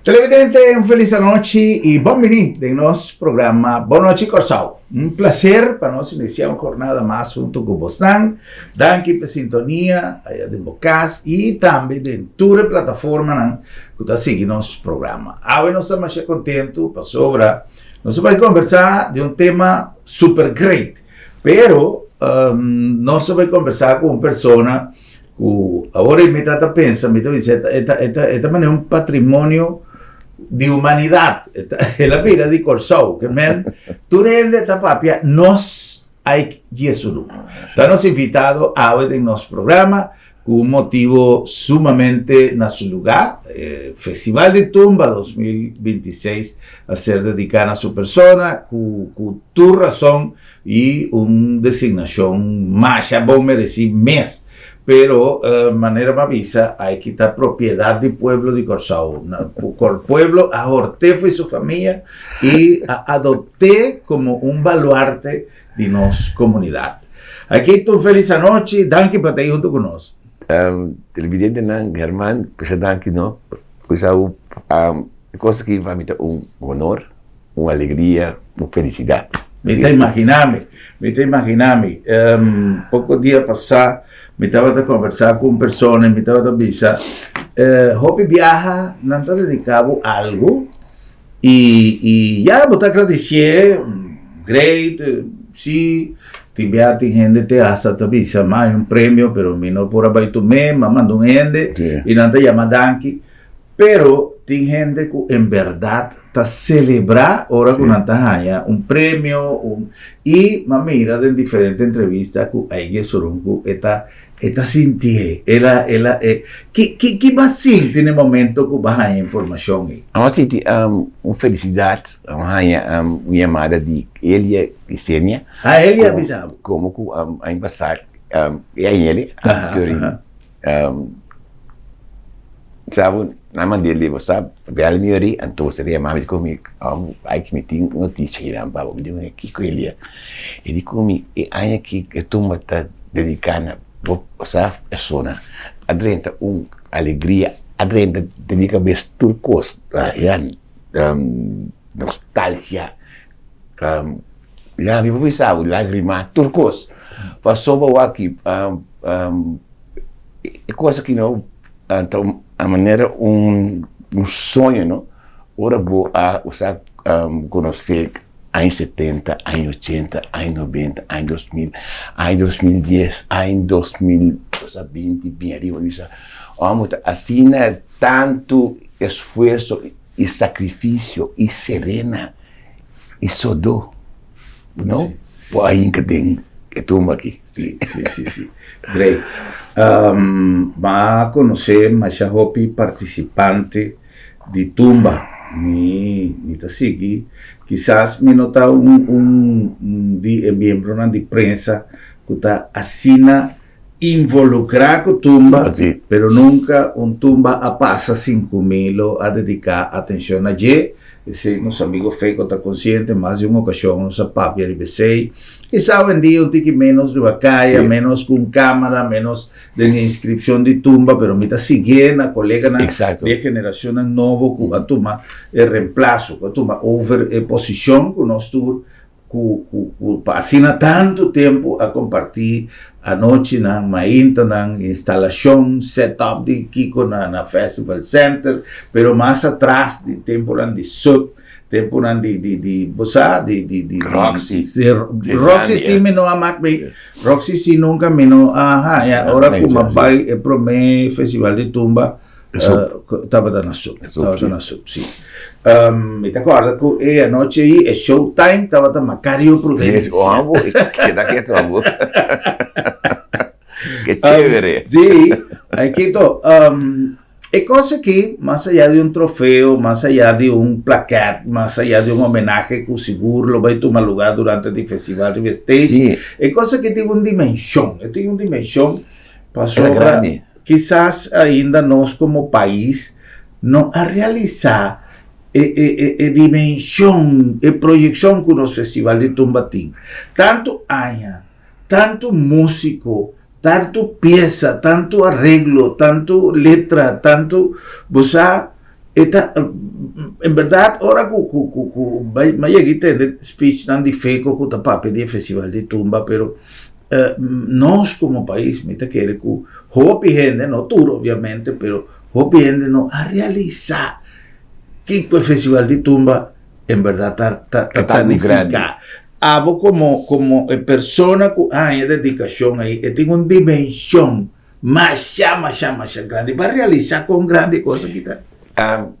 Televidente, un felis anochi i bon bini den nos programa Bon Nochi Kòrsou. Un plaser pa nos inisiá un jornada mas huntu ku bosnan. Danki pa e sintonia aya den bo kas i tambe den tur e plataformanan ku ta sigui nos programa. Awe nos ta masha kontentu pasobra nos a bai kombersá di un tema super great, pero nos a bai kombersá ku un persona Ku awor mi ta ta pensa, mi ta bisa, e ta, e ta, e ta manera un patrimonio di humanidat. E ta, el a bira di Kòrsou. Ke men, tur hende ta papia nos Ike Jessurun. Ta nos invitado awe den nos programa ku un motibo sumamente na su lugá. E Festival di Tumba 2026 a ser dediká na su persona ku, ku tur rason I un designashon masha bon meresí mes. Pero manera mi a bisa, hay ki ta propiedat di pueblo di Kòrsou. Pueblo a hort'é for su famia i a adopt'é komo un baluarte di nos komunidat. Aki ta un felis anochi, danki pa ta ei huntu ku nos. Televidentenan, Herman, masha danki no. Kusa e kos aki pa mi ta un honor. Un alegria, un felisidat. Mi ta imaginá mi, mi ta imaginá mi. Poko dia pasá mi tabata kòmbersá ku un persona i mi tabata bisa, hopi biaha nan ta dediká bo algu i i ya bo ta agradesié, great, si, tin biaha tin hende te hasta ta bisa mi a un premio pero mi no por a bai tum'é, mi a manda un hende i nan ta yama danki. Pero tin hende ku en bèrdat ta selebrá ora ku nan ta haña un premio, un i m'a mira den diferente entrevista ku Aige Surun ku e ta e ta sintié, el a el a e ki ki ki bo a sinti na e momento ku bo a haña e informashon ei? A sinti un felisidat, a haña un yamada di Elia i Senia. Ah, Elia a bisa bo? Komo ku aña pasá e a yele anto Sabu, nan mand'é leba sa, bel mi ori, anto bo sa yama mi, di ku mi, ai ki mi tin un notisia kinan pa bo. Mi di ku mi, kiko e lia? E di ku mi, e aña aki e tumba ta dediká na bo sa persona. A drenta un alegria, a drenta den mi kabes tur kos, ya, nostalgia, ya mi por bisa bo, lagrima, tur kos. Pasobra wak aki. E cosa ki no ta a manera un soño no ora bo a sa conoce aña setenta aña ochenta aña noventa aña 2000 aña 2010 aña 2020 bin ariba bisa amo ta asina tanto esfuerzo y sacrificio y serena y sodo no bo a hinca den e tumba aki. Si, si, si, si. Great. M'a konosé masha hopi partisipante di tumba. Mi, mi ta sigui. Kisas mi no ta un, un di e miembronan di prensa ku ta asina involukrá ku tumba, pero nunka un tumba a pasa sin ku mi lo a dediká atenshon na dje. Esei nos amigo Feco ta konsiente, mas di un okashon nos a papia riba esei. Kisa awendia un tiki ménos riba kaya, ménos ku un kámara, ménos den e inskripshon di tumba, pero mi ta siguié na koleganan di e generashonnan nobo ku a tuma e remplaso, ku a tuma over e posishon ku nos tur ku ku ku pa asina tantu tempu a kompartí anochinan, maintanan, instalashon, set up di kiko na na Festival Center, pero mas atras di tempunan di sub, tempunan di di di bo sa di di di Roxy. di Roxy sí mi no a mak mi, Roxy sí nunka mi no a haña, ora ku mi a bai e promé festival di tumba Tabata na sub, tabata na sub, si. Mi ta kòrda ku e anochi ei e showtime tabata Macario Prudencia. Oh, abo, keda ketu abo. Ke chévere. Si, Aikito, e kos aki, mas allá di un trofeo, mas allá di un plaket, mas allá di un homenahe ku sigur lo bai tuma lugá durante di festival riba stage, e kos aki tin un dimenshon, e tin un dimenshon pasobra Kisas ainda nos komo pais no a realisá e e e e dimenshon, e proyekshon ku nos Festival di Tumba tin. Tantu aña, tantu músiko, tantu piesa, tantu areglo, tantu letra, tantu bo sa. E ta, en berdad ora ku ku ku ku bai mi a yega i tende speechnan di Feco ku ta papia di e festival di tumba pero nos komo pais mi ta kere ku hopi hende, no tur obviamente, pero hopi hende no a realisa kiko e festival di tumba en berdad ta ta ta nifica. Abo komo komo e persona ku a haña dedikashon ei e tin un dimenshon Masha, masha, masha grandi. Bo a realisa kon grandi e kos aki ta?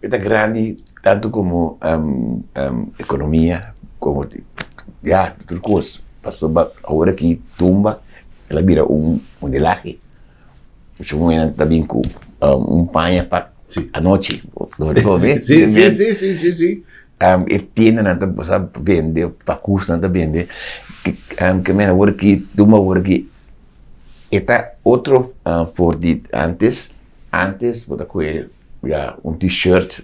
E ta grandi tantu komo ekonomia, komo ya, tur kos. Pasobra awor aki tumba el a bira un modelahe. Mucha muhénan ta bin ku un paña pa anochi. Si, si, si, si, si, si. E tiendanan ta kuminsá bende, pakusnan ta bende. Ke men awor aki tumba awor aki. E ta otro for di antes, antes bo ta kohe ya un t-shirt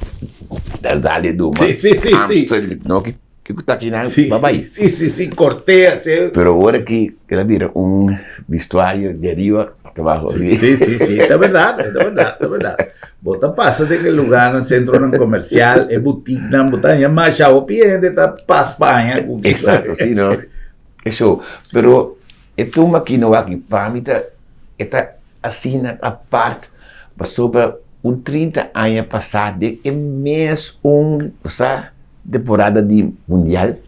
dal dal duma Sí, sí, sí, sí. Amstel no ki ku ta kinan Sí, ba bai. sí, sí, sí, kortea sí. Pero ora ki el a bira un bistuario di ariba hasta abajo Sí, sí, sí, sí, ta berdad, ta berdad, ta berdad. Bo ta pasa den e lugarnan, centronan comercial, e boutiquenan, bo ta haña masha hopi hende ta pas paña ku Exacto, sí no. Eso, pero E tumba aki no aki pa mi ta e ta asina apart pasobra un 30 aña pasá den e mes un sa temporada di mundial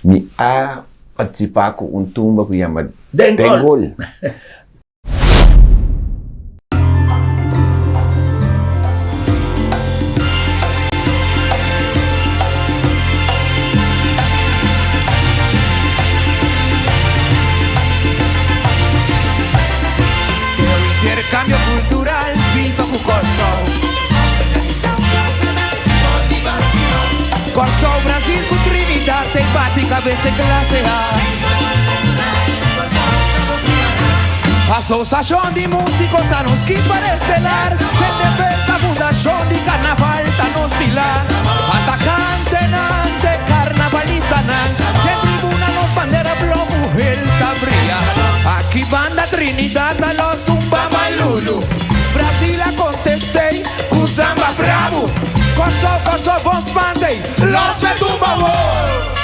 mi a partisipá ku un tumba ku yama Den Gol. Intercambio cultural, viva ku Kòrsou. Kòrsou, Brasil ku Trinidad, te bati kabes den klase A. Asosashon di músiko ta nos kiper estelar, Den defensa fundashon di karnaval ta nos pilar. Atakantenan te karnavalistanan, Den tribuna nos bandera blou muhel ta bria. Aki banda Trinidad ta los zumba malulu, Brasil a kontest'ey ku samba brabu. Kòrsou, Kòrsou, bon spant'ey, los e tumba wou!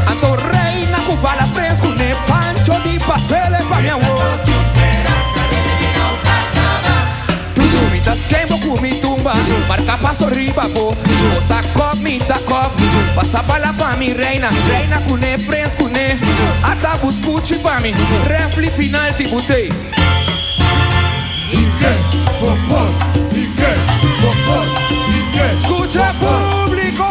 Anto reina ku bala fresku ne pancho di pasele pa mi awor. Tudu mi ta skembo ku mi tumba, marka paso riba bo. Bo ta kop, mi ta kop, pasa bala pa mi reina, reina ku ne fresku ne. Ata bu skuchi pa mi, refli final ti butey. Skucha públiko!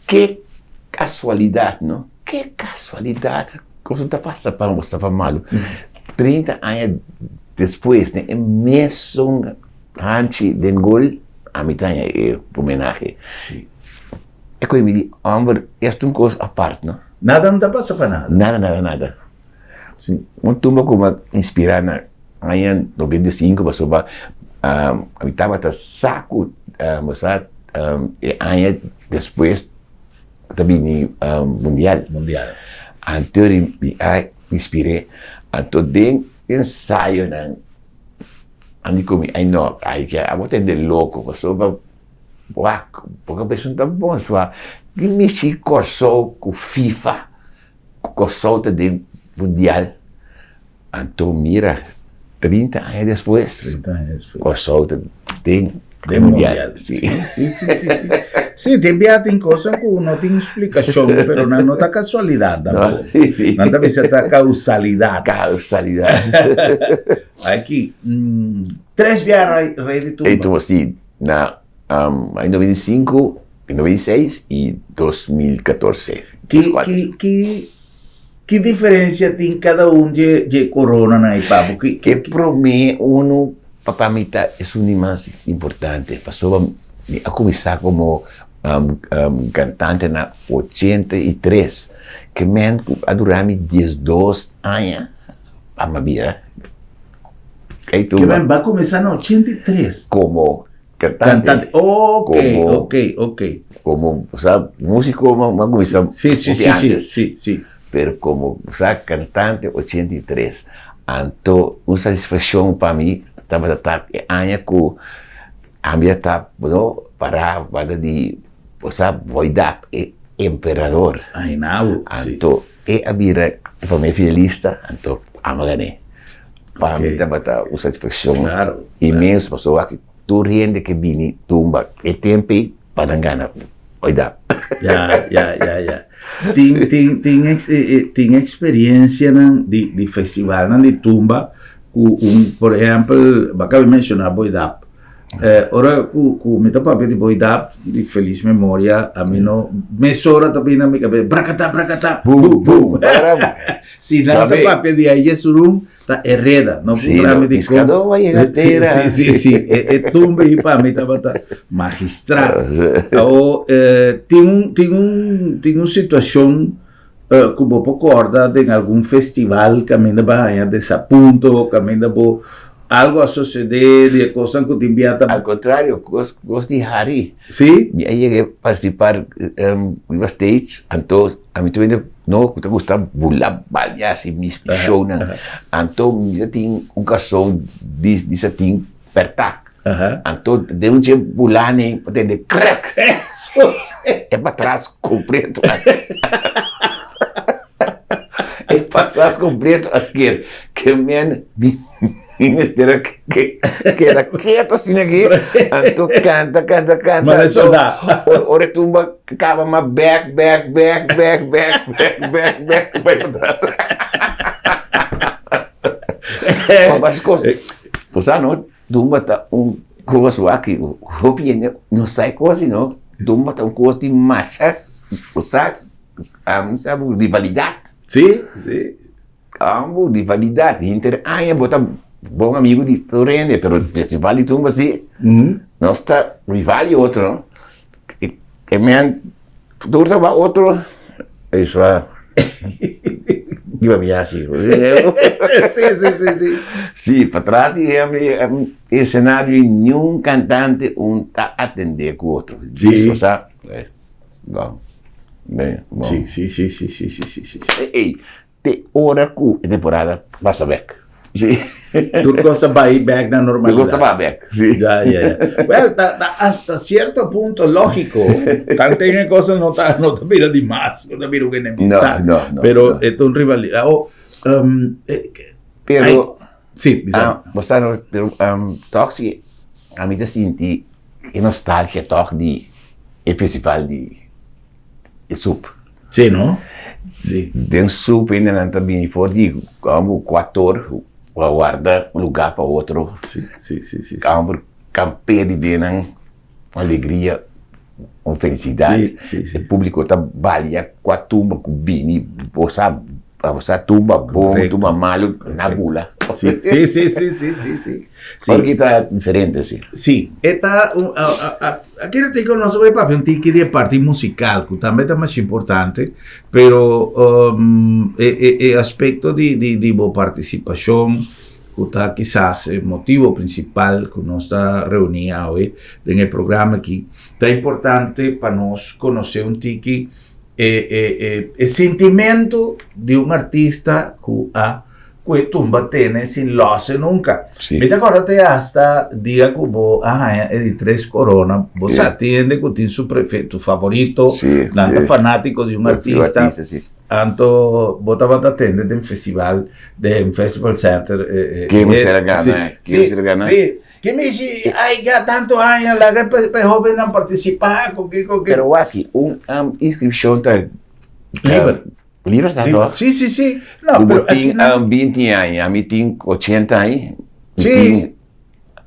Ke kasualidat, no? Ke kasualidat ku ta pasa pa un pa malu. 30 aña despues, den e mesun hanchi den gol, ami ta haña e homenahe. Sí. E koe mi di, homber, es ta un kos apart, no? Nada no ta pasa pa nada. Nada, nada, nada. Sí. Un tumba ku mi a inspirá na aña 95 pasobra mi tabata sa ku bo sa e aña despues ta bini mundial. Mundial. Anto mi a inspir'é. Anto den ensayonan ami ku mi, ay no, ay abo ta hende loko pasobra Wak, bo kabes no ta bon sua. Ki mishi Kòrsou ku FIFA, ku Kòrsou ta den mundial. Anto mira, 30 aña despues, 30 aña despues. Kòrsou ta den Den mundial. mundial. Sí, sí, sí, sí, sí. Sí, tin bia tin kosa ku no tin splikashon, pero nan no ta kasualidat No, tampoco. sí, sí. Nan ta bisa ta kausalidat. Kausalidat. Aki, tres bia rei, rei di tumba. Ei tumba, sí. Na um, aña 95, 96 y 2014. Ki, ki, ki, Ki diferencia tin cada un dje dje coronanan ei pa bo? Ki E prome uno pa pa mi ta esun di mas importante pasobra mi a cuminsa como cantante na 83 ke men cu a dura mi 12 aña pa mi a bira Ke men bo a cuminsa na 83? Como cantante. Cantante, ok, Como, ok, ok. Como, o sea, músico, ma ma cuminsa Sí, sí, hopi sí, sí, antes. sí, sí. Pero como, o sea, cantante 83. Anto, un satisfaccion pa mi tabata ta e aña cu ami a ta, no, para banda di, o sea, Boy Dap, e emperador. Ay, nau, sí. Anto, e a bira e prome finalista, anto ami a gané. Pa mi tabata un satisfaccion inmenso pasobra wak tur hende ke bini tumba e tempo ei pa nan gana oida. Ya, ya, ya, ya. Tin, tin, tin, ex, eh, eh, tin experiencianan di, di festivalnan di tumba ku un, por ehempel, baka mi menciona Boydap. Eh, ora ku, ku mi ta papia di Boydap, di feliz memoria, a mi no, mesora ta bini na mi kabes, brakata, brakata, Boom, boom, bara. Si nan ta papia di a Jesurun, ta hereda. No Sí, puntra no, mi di kon. piscadó a yega Sí, tera. sí, sí, sí. E, e tumba ei pa mi tabata magistral. Awo, eh, tin un, tin un, tin un situashon eh, ku bo por kòrda den algun festival kaminda bo a haña desapunto, kaminda bo algo a sosodé di e kosnan ku tin bia ta. Al kontrario, kos, kos di hari. Sí? Mi a yega partisipar riba stage, anto A mi tur hende no ku ta gusta bula balia hasi mi shownan. Anto mi ta tin un karson di di satin pèrtá. Anto den un dje bula nei bo tende krek! E patras kompleto e patras kompleto a sker. Ke men mi Mi mester a keda keto asina aki, anto kanta, kanta, kanta. Manda solda. Ora e tumba kaba ma bek, bek, bek, bek, bek, bek, bek, bek, bai patras. Ma bas kos, bo sa no, tumba ta un kos wak hopi hende no sa e kos no, tumba ta un kos di masha, bo sa, sa rivalidat. Si, si. Ambo rivalidat, henter aña bo ta bon amigo di tur hende, pero festival di tumba si, nos ta rival di otro, no? E men tur ta ba otro, eso a iba mi hasi. Sí, sí, sí, sí. Sí, patras di e escenario niun cantante un ta atende ku otro. Sí. Osea, bon. Bon. Sí, sí, sí, sí, sí, sí, sí, sí. Ey, Te ora ku e temporada pasa bek. Sí. Tur kos a bai bek na normalidad. Tur kos a bai bek, sí. Ya, ya, ya. Well, ta, ta hasta cierto punto lógico. Tanto en cosa no ta, no ta bira di mas, no ta bira un enemistad. No, no, no. Pero no. e ta un rivalidad. Oh, um, eh, Pero, ay, sí, bisa. ah, bo sa, no, pero, um, toch si, a mi ta sinti e nostalgia toch di e festival di e soep. Sí, no? Sí. Den soep hendenan ta bini for di ambo kuator pa warda lugá pa otro. Sí, sí, sí, sí. Ambo kampea di den nan alegria, un felisidat. Sí, sí, sí. E públiko ta balia kua tumba ku bini, bo sa, bo sa tumba bon, tumba malu, nan bula. Sí, sí, sí, sí, sí, sí, sí. Sí. Porque ta diferente, sí. Sí, e ta un, a, a, a, aki no tin nos a papia un tiki di e parti musical, ku tambe ta mas importante, pero um, e, e, e aspecto di, di, di bo participacion, ku ta kisas e motivo principal ku nos ta reuni awe den e programa aki, ta importante pa nos conoce un tiki e, e, e, e sentimento di un artista ku a ku e tumba tene sin lòse nunka. Sí. Mi ta kòrda te hasta dia ku bo a haña e di tres korona, bo Sí. sa tin hende ku tin su prefe su favorito, Sí, nan ta sí. fanátiko di un artista. Artista, sí. Anto bo tabata tende den festival, den Festival Center. Eh, eh, Ken eh, mester a gana, sí, eh? Ken sí, mester a gana? sí. Ke mi si, ay, ya tanto aña, laga pa pa e hóbennan partisipá, ku ke, ku ke. Pero wak, un um, inskripshon ta Liber. Liber ta toch? Sí, sí, sí. No, Ku pero bo tin aki nan- 20 aña, ami tin 80 aña. Mi Sí. tin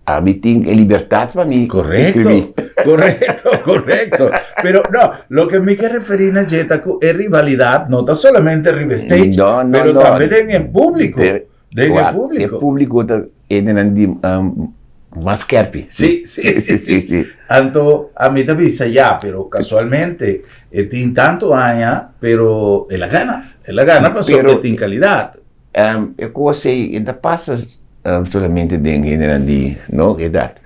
Ami tin e libertad pa mi Correcto, escribí. correcto, correcto. Pero no, loke mi ke referí na dje ta ku e rivalidad no ta solamente riba e stage, No, no, pero no. tambe den e público. De- Den e Wak, E público. público ta hendenan di um, mas skerpi. Sí, sí, sí, sí. sí. Anto, ami ta bisa ya, pero casualmente e tin tanto aña, pero el a gana. El a gana pasobra Pero- e tin calidad. Um, e kos ei, e ta pasa um, solamente den hendenan di no edat.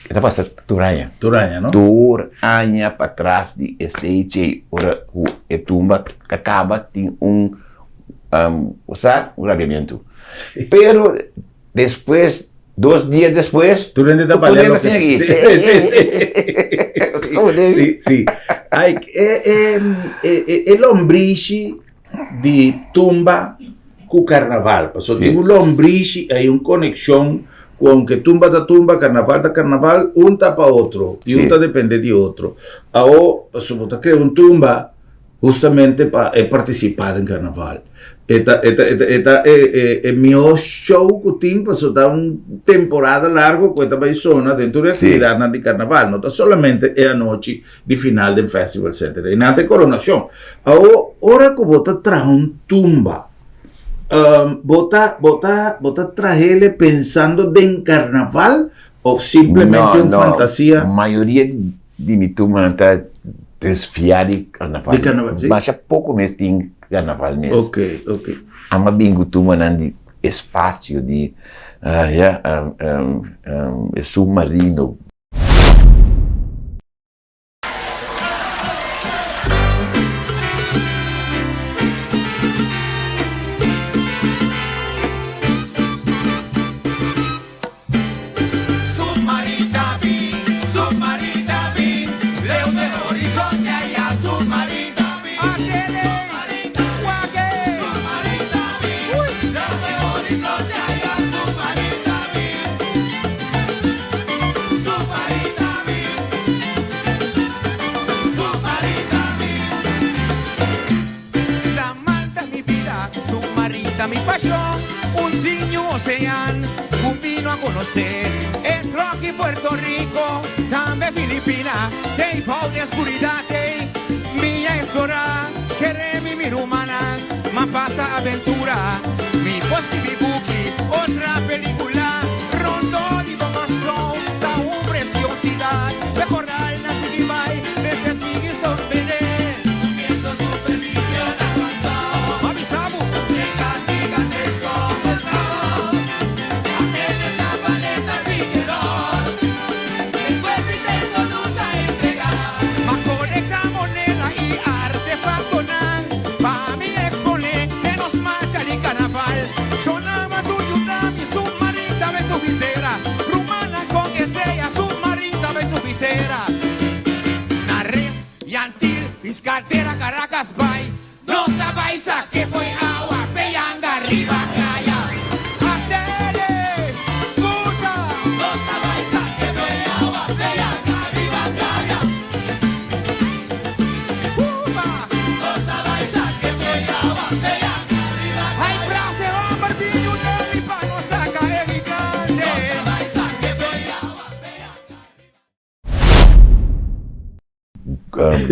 E ta pasa tur aña. Tur aña, no? Tur aña patras di e stage ei, ora ku e tumba ka kaba, tin un, um, osea, un rabiamentu. Pero despues, dos dia despues, Tur hende ta tur balia hende loke. asina aki. Sí, sí, sí, sí. Como de- Sí, sí. Ai, e, e, e, e, e lombrishi di tumba ku karnaval. Pasobra tin un lombrishi, hay un konekshon ku aunke tumba ta tumba, karnaval ta karnaval, un ta pa otro i un ta depende di otro. Awo, pasobra bo ta krea un tumba hustamente pa e partisipá den karnaval. E ta e ta e ta e ta e e e mihó show ku tin pasobra ta un temporada largo ku e ta bai sona den tur e aktividatnan di karnaval. No ta solamente e anochi di final den Festival Center. E nan ta e coronacion. Awo, ora cu bo ta traha un tumba, um, bo ta, bo ta, bo ta trahele pensando den carnaval of simplemente No, un no. fantasia? Mayoria di mi tumbanan ta desvia di carnaval. Di carnaval, si. Masha poco mes tin carnaval mes. Ok, ok. Ama bin cu tumbanan di espacio, di, ah, ya, um, um, um, e submarino.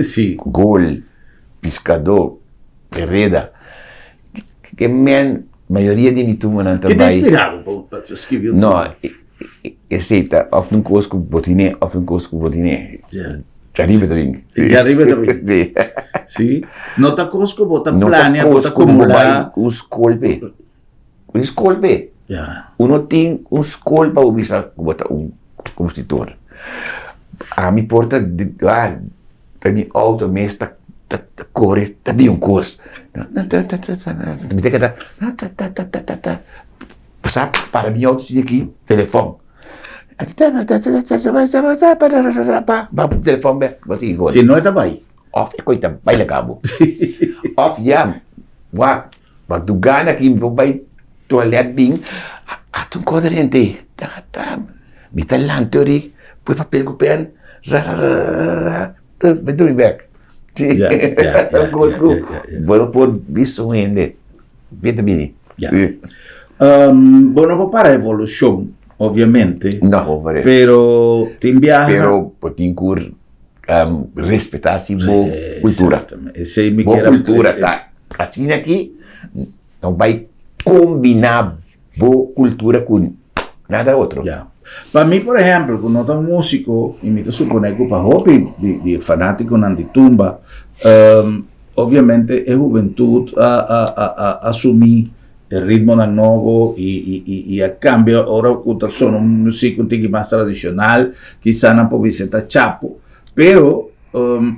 Sí. Gol, piskadó, hereda. Ke men, mayoria di mi tumbanan ta Ke ta bai. inspirá bo pa pa skibi un No, tumba? esei ta òf un kos ku bo tine òf un kos ku bo tine. Ja. Djariba ta bin. Djariba ta bin. Sí. Sí. No ta kos ku bo ta No ta plania, bo kos ta ku bo bai kumulá. un skol p'e. Un skol p'e. Ja. Uno tin un skol pa bo bisa ku bo ta un kompositor. Ami por ta ah ta mi outo mes ta ta kore ta bin un kos. Mi ta keda ta sa para mi outo asina aki telefòn. Ba telefòn bek bo sigui kore. Si no e ta bai. Òf e koi ta bai laga bo. Òf ya wak. Ma tu gana ki mi por bai toilet bin, ata un kos drenta ei, ta ta, mi ta lanta ori, pui papel ku pen, ra ra ra ra ra, mi drumi bek. Si, Ya, ya, ya, un kos ku ya, ya, ya. bo no por bisa un hende, bin ta bini. Ya. Si. Bo no por para evolushon. obviamente. No, hombre. Pero tin biaha. Pero bo tin ku respetá si bo kultura. Esei mi Bo kier a kultura ta asina aki, no bai kombiná bo kultura ku nada otro. Ya. Pa mi, por ehèmpel, ku no ta un músiko, i mi ta suponé ku pa hopi di di e fanátikonan di tumba, obviamente e hubentut a a a a asumí E ritmonan nobo i a kambia ora ku ta sona un musik un tiki mas tradishonal, kisa nan por bisa e ta chapo, pero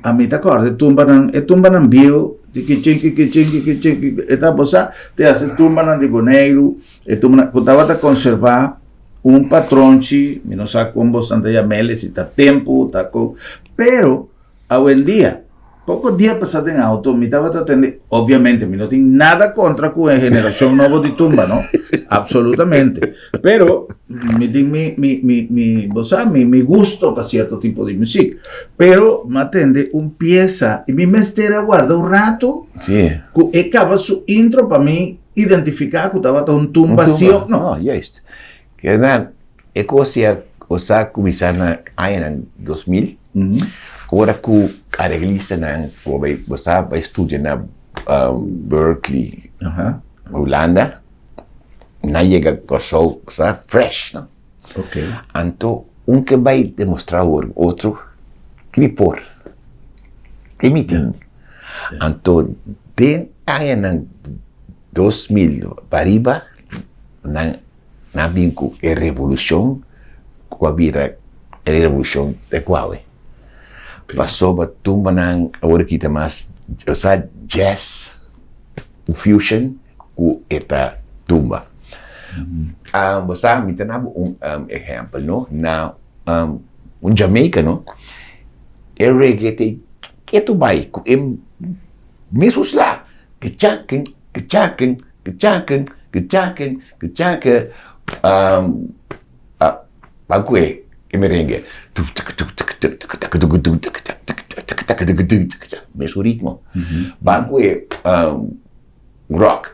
ami ta kòrda e tumbanan, e tumbanan bieu, tikichin kikichin kikichin kiki e ta bo sa te hasi tumbanan di Boneiru, e tumbanan ku tabata konservá un patronchi, mi no sa kon boso ta yam'el, si ta tempu ta kon, pero Awendia, poko dia pasá den auto mi tabata tende, obviamente mi no tin nada kontra ku e generashon nobo di tumba no, absolutamente, pero mi tin mi mi mi mi bo sa mi mi gusto pa sierto tipo di musik, pero mi a tende un piesa i mi mester a warda un rato ku e kaba su intro pa mi identifiká ku tabata un tumba si òf no. No, juist. Keda e kos ya bo sa kuminsá na añanan 2000, ora ku areglistanan ku bai bo sa bai studia na Berklee, Hulanda, nan yega Kòrsou bo sa fresh no. Anto un ke bai demostrá awor otro ki mi por, ki mi tin. Anto den añanan 2000 pariba nan Nan bin ku e revolushon ku a bira e revolushon te ku awe. Pasobra tumbanan awor aki ta mas osea jazz fusion ku e ta tumba. Bo sa mi ta daba un ehèmpel no, na un Jamaica no e reggae ta ketu bai ku e mesun sla kichaken kichaken kichaken kichaken kichaken ban kue e merengue mesun ritmo ban kue rock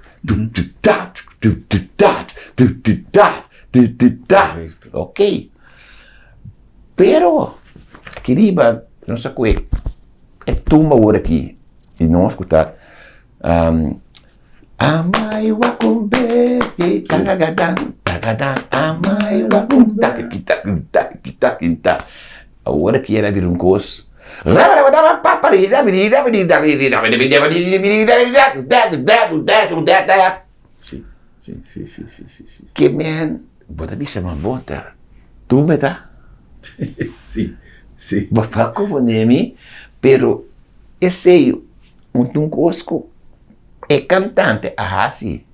ok pero aki riba nos a kue e tumba awor aki i nos ku ta Amai wakun besti tagagadan tagadan amai wakun takikita kita kita Awor aki era bira un kos Si, si, si, si, si, si, si. Ke men bo ta bisa ma bo ta tu me ta Si, si. Bo pa komponé mi pero esei Un tin kos ku e kantante a hasi,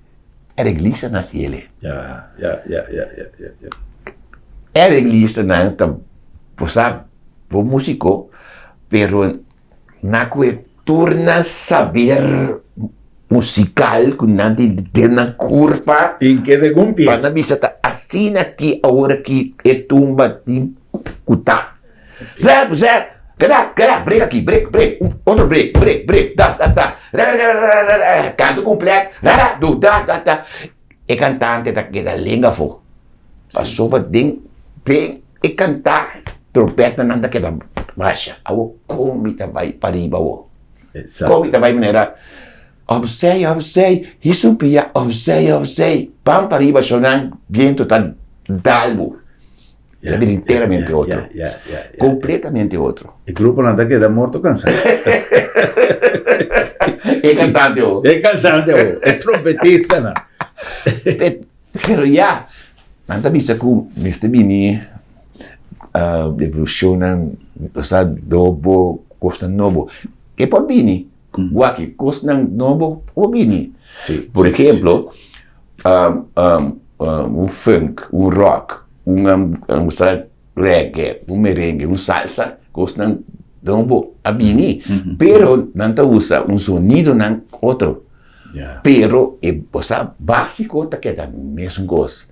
e reglistanan hasi el. Ya, ya, ya, ya, ya, ya, ya. E reglistanan ta, bo sa, bo músiko, pero nan ku e tur nan saber musikal ku nan tin den nan kurpa. I ke den un piesa. Pa nan bisa ta asina ki awor ki e tumba tin ku ta. Zep, zep, keda, keda, break aki, break, break, un otro break, break, break, da, da, da, ra-ra-ra-ra-ra-ra, kanto komplet, ra-ra, du, da, da, da. E kantante ta keda lenga afó. Pasobra den, den e kantá, trompètnan ta keda basha. Awor kon mi ta bai pariba awor? Kon mi ta bai manera opzij, opzij, hisa un pia, opzij, opzij, ban pariba, shownan biento ta dal bo. Ta bira enteramente otro. Completamente otro. E gruponan ta keda morto cansá. E cantante ho. E cantante ho. E trompetistanan. Pero ya, nan ta bisa ku mester bini evolushonnan, osea nobo, kosnan nobo. E por bini. Wak, kosnan nobo por bini. Por ehemplo, un funk, un rock, un reggae, un merengue, un salsa, kosnan nobo a bini, pero nan ta usa un sonidonan otro, pero e cosa básiko ta keda mesun kos.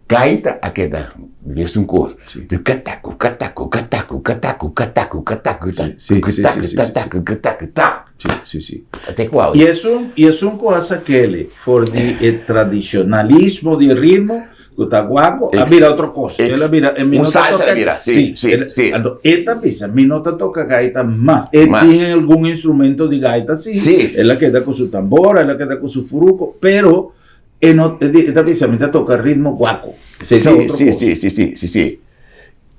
Gaita a keda mesun kos. Te kua I esun, i esun ku a sak'el for di e tradishonalismo di e ritmo. ku ta guapo, a bira otro kos. El a bira, e mi Un no ta salsa toka, a bira, sí, sí, el, sí. Anto, e ta bisa, mi no ta toka gaita mas. E Mas. tin algun instrumento di gaita, sí. Sí. El a keda ku su tambora, el a keda ku su furuko, pero e no, e di, e ta bisa, mi ta toka ritmo guaco. Esei ta Sí, otro sí, kos. sí, sí, sí, sí, sí.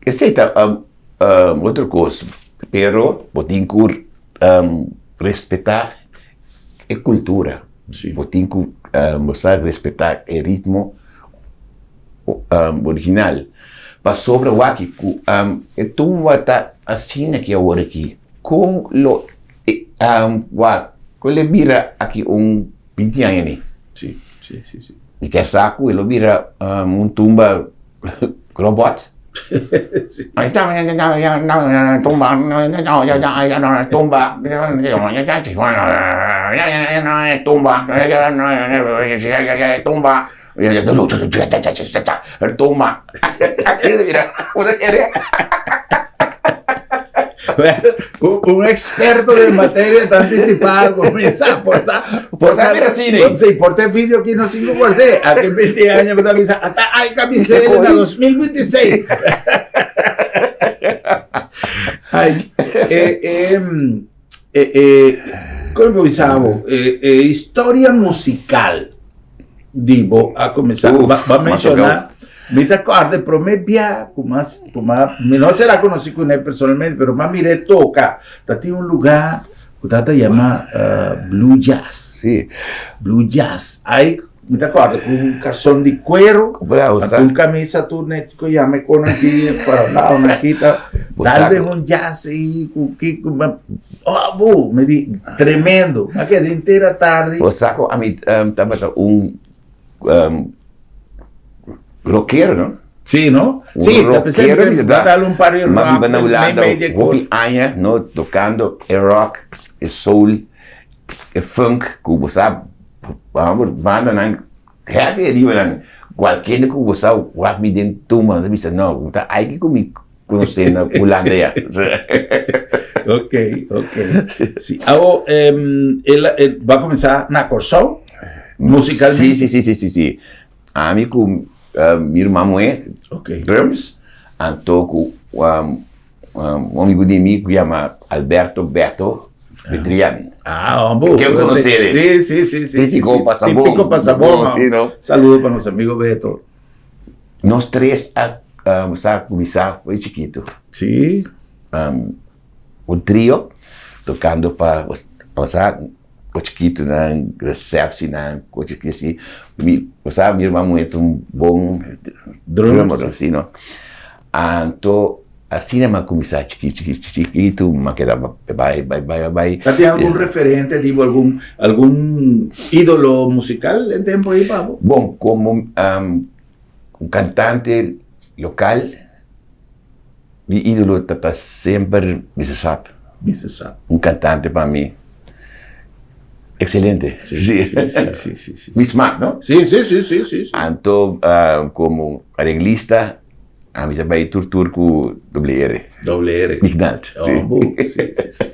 Esei ta um, um, otro kos, pero bo tin ku um, respetá e kultura. Sí. Bo tin ku um, bo sa respetá e ritmo um, original. Pasobra wak ku um, e tumba ta asina ki awor aki. Kon lo e, um, wak, kon lo e bira aki un 20 aña ni? Sí, sí, sí, sí. Mi ke sa ku e lo bira um, un tumba robot. Sí. Tumba, tumba, tumba, tumba, tumba. Un, un experto de materia ta anticipá algo, mi sa, por ta, Por ta mira cine. Sí, por ta video aquí no cinco guardé. Aquí 20 años por ta bisa, ata ay camiseta en 2026. Ay, eh, eh, eh, eh, kon bo bisa bo? Eh, eh, historia musical di bo a kuminsá. Uf, Ba, ba mas menshoná, mi ta kòrda e promé bia ku mas, ku mas, mi no será konosí kuné personalmente, pero m'a mir'é toka. Ta tin un lugá ku ta ta yama eh, Blue Jazz. Sí. Blue Jazz. Ai, mi ta kòrda ku un karson di kuero, Bravo, anto sa. un kamisa tur net ku yama e konan aki, farolao nan aki ta, Bo dal sa den ku- un jazz ei ku ki ku ma, oh, bu, mi di, tremendo. Mi a keda henter atardi. Bo sa ku ami um, tabata un um, rockero, no? Sí, no? Un Sí, ta pensé rockero que mi va ta. dal un par di Ma rock, biba na Hulanda medio medio hopi kos. aña, no, tocando e rock, e soul, e funk, ku bo sa, homber, bandanan heavy ariba nan. Kualkier ku bo sa wak mi den tumba, nan ta bisa, no, bo ta aiki ku mi konosé na Hulanda ya. Ok, ok. Sí, awo, em, el, el, ba kuminsá na Kòrsou, musikalmente? Sí, sí, sí, sí, sí, sí. Ami ku um, mi ruman muhé, Ok. drums, anto ku um, Un amigo di mi ku yama Alberto Beto Bedrian. Ah, hombre. Que eu conocí. Sí, sí, sí, sí. Típico pasabón. Típico pasabón. Sí, no? Saludo para nuestro amigo Beto. Nos tres a um, sa kuminsá foi chiquito. Sí. Um, un trio tocando pa o sea, o chiquito nan receptie nan ko chiquito así. Mi, o sea, mi hermano mujer un bon drummer, sí, no? Anto asina mi a kuminsá chikí chikí chikitu, mi a keda bai bai bai bai. Ta tin algun referente, digo, algun algun ídolo musical en tempo ei pa bo? Bon, komo un kantante lokal, mi ídolo ta ta semper Mister Sap. Mister Sap. Un kantante pa mi ekselente. Sí, sí, sí, sí, sí, sí. Mi smak, no? Sí, sí, sí, sí, sí, sí. Anto komo areglista, Ami ta bai tur tur ku doble R. Doble R. Ignat. Oh, bu. Sí, sí, sí.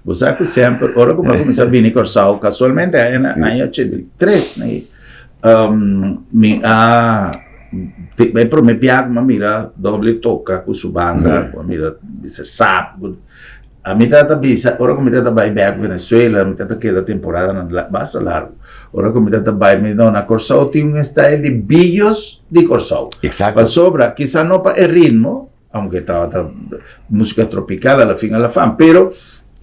Bo sa ku semper, ora ku mi a kuminsá bini Kòrsou, kasualmente na aña 83, ne, um, mi a e promé bia ku mi a mira Doble toka ku su banda, ku a mira Mister Sap, ku Ami ta ta bisa, ora ku mi ta ta bai bèk Venezuela, mi ta ta keda temporadanan basta largu. Ora ku mi ta ta bai, mi di, no, na Kòrsou tin un style di Billos di Kòrsou. Exacto. Pasobra, kisa no pa e ritmo, aunke tabata músika tropikal a la fin a la fan, pero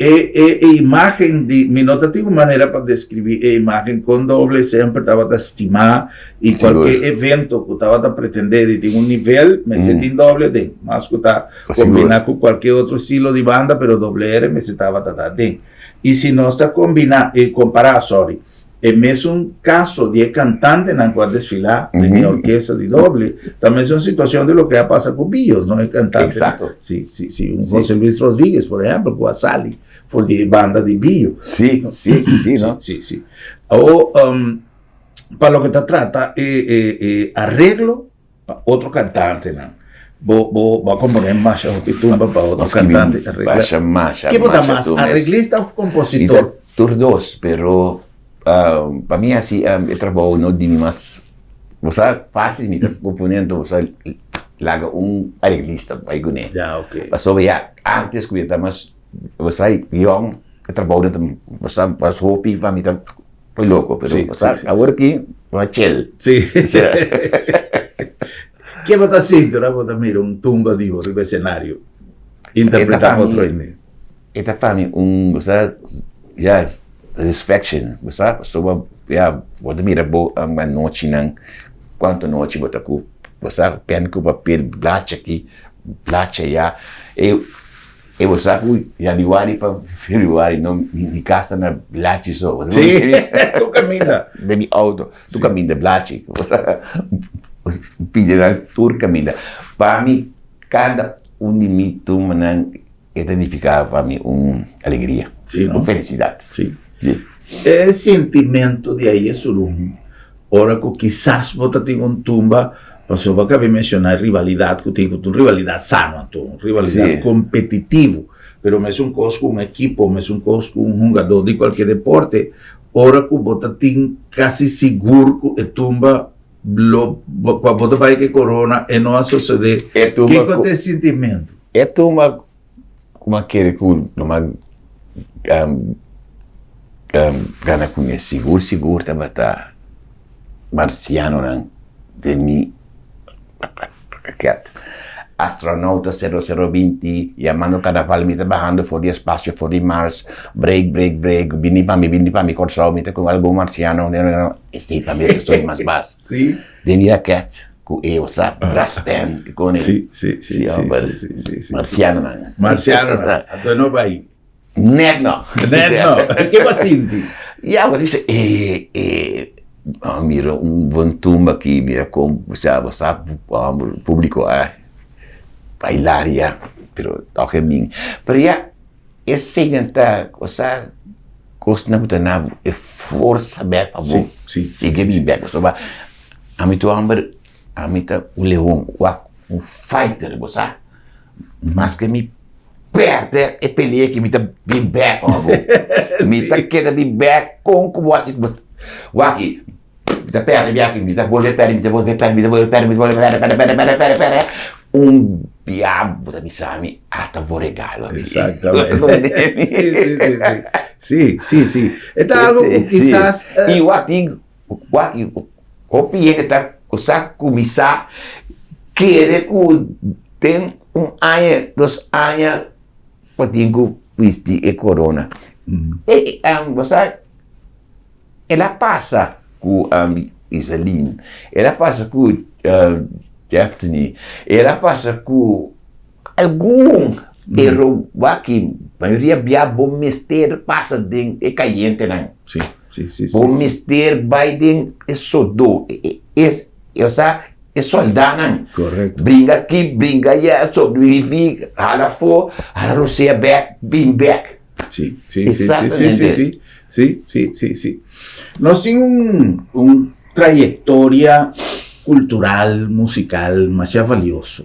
e e e imágen di, mi no ta tin un manera pa deskribí e imágen kon doble semper tabata stimá i kualke evento ku tabata pretendé di tin un nivel, mester tin doble den, mas ku ta Combina cu cualkier otro estilo di banda, pero doble R mester tabata ta den. Y si nos ta combina, eh, compara, sorry, e mesun caso di e cantantenan cu a desfila den e orkesta di doble, ta mesun situacion di loke a pasa cu Bios, no? E cantante. Exacto. Si, si, si, un José Luis Rodríguez, por ehempel, cu a sali for di e banda di Bio. Si, si, si, no? Si, si. Awor, um, pa loke ta trata e, e, e arreglo, Pa otro cantantenan. Bo bo bo a componé masha hopi tumba pa otro cantante arregla. Masha masha Ke bo ta mas, arreglista of compositor? Tur dos, pero pa mi asi e trabou no di mi mas. Bo sa fácil mi ta componiendo, bo sa laga un areglista bai kuné. Ja, ok. Pasobra ya antes ku mi ta mas, bo sa yòn, e trabou ta bo sa mas hopi pa mi ta Muy loco, pero Sí, o sea, sí, sí, awor aki bo a chill. Sí. Ke bo ta sinti ora bo ta mira un tumba di bo riba escenario interpreta pa otro hende? E ta pa mi un, bo sa, ya, satisfaction, bo sa, pasobra ya bo ta mira bo anochinan, cuanto nochi bo ta cu, bo sa, pen cu papel, blachi aki, blachi aya, e E bo sa ku januari pa februari no mi kas ta na blachi so. Sí, tur kaminda. Den mi auto, tur kaminda blachi. Bo sa, pidi nan tur kaminda. Pa mi, kada un di mi tumbanan e ta nifiká pa mi un alegria, Sí, no? un felisidat. Sí. E sintimento di aye surun ora ku kisas bo ta tin un tumba, pasobra bo a kabi menshoná e rivalidat ku tin, ku ta un rivalidat sano anto, un rivalidat kompetitivo, pero mesun kos ku un ekipo, mesun kos ku un hungadó di kualke deporte, ora ku bo ta tin kasi sigur ku e tumba lo ku bo ta bai ku e korona e no a sosodé, kiko ta e sintimento? E tumba Kuma a kere ku lo mas gana kuné sigur sigur tabata marsianonan den mi raket. Astronauta sero sero binti yamando karnaval mi ta bahando for di espasio for di Mars break break break bini pa mi bini pa mi Kòrsou mi ta ku algun marsiano esei tambe ta soy mas bas den mi raket. Ku e osa brass band ki kone. Sí, sí, sí, Sí, sí, homber. sí, sí, sí, sí. Marciano nan. Marciano nan. Anto no bai. Net no. Net no. Ke bo a sinti? Ya, bo bisa, eh, eh, a mira un bon tumba aki, mira kon, osea, bo sa, homber, publico a bailar ya, pero tok e min. Pero ya, Eseinan ta osea kosnan ku ta na bo e forsa bek pa bo sigui bin bek. Pasobra ami ta un hòmber, ami ta un leon, wak un fighter, bo sa. Maske mi pèrdè e pelea aki mi ta bin bek awo. Mi ta keda bin bek kon ku bo hasi ku bo. Wak, Mi ta perde mi aki, mi ta bolbe perde, mi ta bolbe perde, mi ta bolbe perde, mi ta bolbe perde, perde, perde, perde, perde, perde. Un bia bo ta bisa mi, ata bo regalo aki. Exactamente. Sí, sí, sí, sí. Sí, sí, sí. E ta algo ku kisas... I wak tin, wak, hopi hende ta kusa kuminsá kere ku den un aña, dos aña, bo tin ku bisti e korona. E, bo sa, El a pasa ku Iselin, el a pasa ku Jeftany, el a pasa ku algun, pero wak-ki mayoria bia bo mester pasa den e kayentenan. Sí, sí, sí, Bo mester bai den e sodó, osea e sòldánan. Korekto. Bringa aki, bringa ayá, sobreviví, hala afó, hala rosea bèk, bin bèk. Sí, sí, sí, sí, sí, sí, sí, sí, sí, sí, sí. Nos tin un, un trayectoria cultural, musical, masha valioso.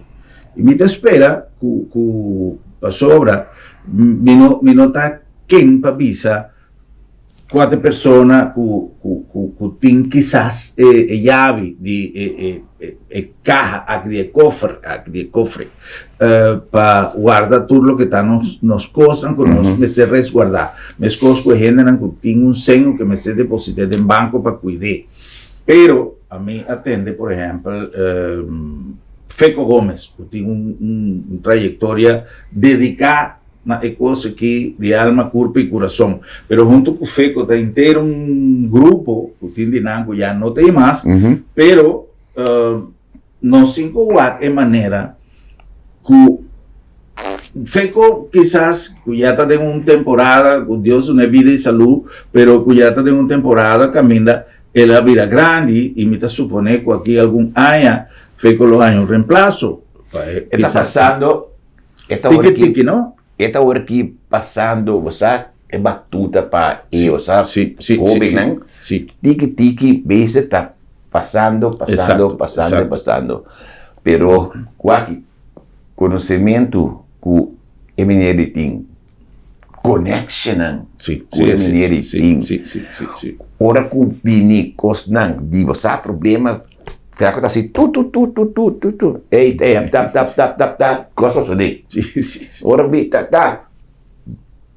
Y mi ta spera cu, cu pasobra mi no, mi no ta ken pa bisa cua ta e persona cu, cu, cu, cu tin kisas e, e yabi di e, e, e, e caha aki di e cofre aki di e cofre. pa warda tur loke ta nos nos kosnan ku nos mester resguardá. Meskos ku e hendenan ku tin un sen ku mester deposit'é den banko pa kuid'é. Pero ami a tende por ehèmpel Feco Gomez ku tin un un trayektoria dediká na e kos aki di alma, kurpo i kurason. Pero huntu ku Feco ta henter un grupo ku tin di nan ku ya no ta ei mas, pero Nos tin ku wak e manera ku Feco kisas ku ya ta den un temporada ku Dios dun'e bida i salú, pero ku ya ta den un temporada kaminda el a bira grandi i mi ta suponé ku aki algun aña Feco lo haña un remplaso pa e E ta kisas. pasando, e ta Tiki wor ki, tiki no? e ta wor ki pasando, bo sa, e batuta pa e, bo sa, Sí, sí, sí, sí, hóbennan, sí. tiki tiki bezig ta Pasando, pasando, Exacto, pasando, exacto. pasando. Pero wak konosementu ku e meneer di tin, connectionnan Sí, ku sí, e sí, meneer di sí, tin. sí, sí, sí, sí. Ora ku bini kosnan di bo sa problema. Flaco ta así, tu, tu, tu, tu, tu, tu, tu. Ey, ey, tap, tap, tap, tap, tap. Cos sosodé. Sí, sí, sí. Ora bi, ta, ta.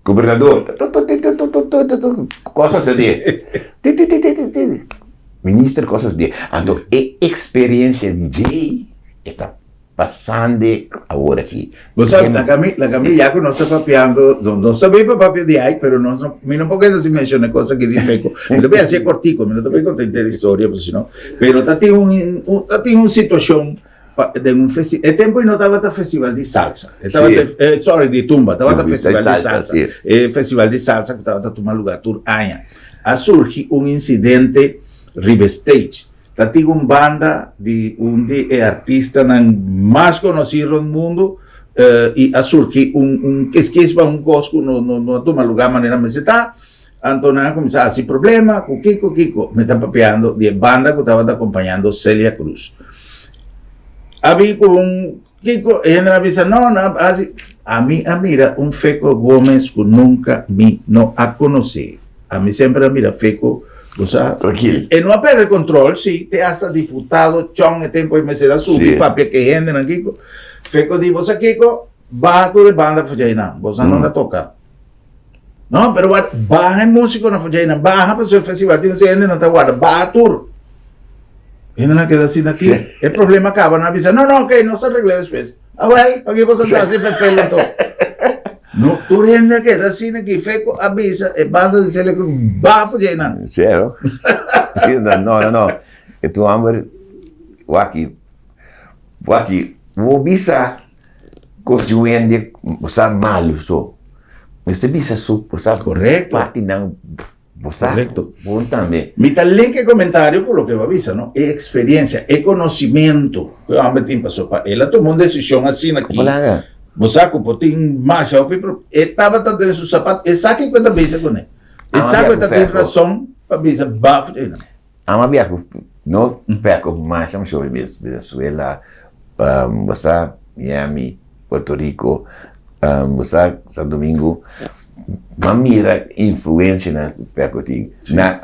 Gobernador, ta, tu, tu, tu, tu, tu, tu, tu, tu. Cos sosodé. Ti, ti, ti, ti, ti, ti. Minister, cos sosodé. Anto, e experiencia di djey e ta pasande awor aki. Bo sa, laga mi, laga mi, ya ku nos ta papiando, no, no sabí pa papia di Ike, pero nos no, mi no por keda sin menshoná e kos aki di Feco. Mi ta bai hasié kortiko, mi no ta bai konta henter historia, pasobra si no, pero ta tin un, un, ta tin un situashon pa, den un festi, e tempu ei no tabata festival di salsa, e tabata, Sí. eh, sorry, di tumba, tabata Di festival di salsa, salsa, sí. e festival di salsa ku tabata tuma lugá tur aña. A surgi un insidente riba e stage. Ta tin un banda di un di e artistanan mas konosí rond mundu i a surgi un un kiskis pa un kos ku no no a tuma lugá manera mester ta. Anto nan a kuminsá hasi problema ku kiko kiko. Mi ta papiando di e banda ku tabata akompañando Celia Cruz. A bin ku un kiko e hende nan a bisa no nan a hasi. Ami a mira un Feco Gomez ku nunka mi no a konosé. Ami semper a mira Feco, bo sa. Trankil. E no a perde control, si, te hasta diputado Chong e tempo ei mester a subi Si. papia ke hendenan kiko. Feco di, bo sa kiko? Baha tur e banda for djeinan, bo sa no ta toka. No, pero wat, baha e musiconan for djeinan, baha pasobra e festival tin un hendenan ta warda, baha tur. Hendenan keda asina aki. Si. E problema kaba, nan a bisa, no, no, ok, nos ta regla despues. Awel, paki boso ta hasi ferfel anto? No, tur hende a keda asina ki Feco a bisa e banda di Celia Cruz bafo dje nan. Sero? No, no, no. E tu homber, waki, waki, bo bisa kos di un hende, bo sa malu so. Mester bisa su, bo sa Correcto. partinan Bo sa Correcto. bon tambe. Mi ta link e comentario cu loke bo a bisa, no? E experiencia, e conocimento cu e homber tin paso pa el a tuma un decision asina aki. Como laga? Bo sa cu por tin masha hopi pro, e tabata den su zapato, e sa kico e ta bisa cune. E Ama sa cu bia e cu ta tin Feco. razon pa bisa baf di nan. Ama bia cu no Feco masha masha hopi bes Venezuela, bo sa Miami, Puerto Rico, bo sa Santo Domingo. M'a mira influencianan cu Feco tin. Na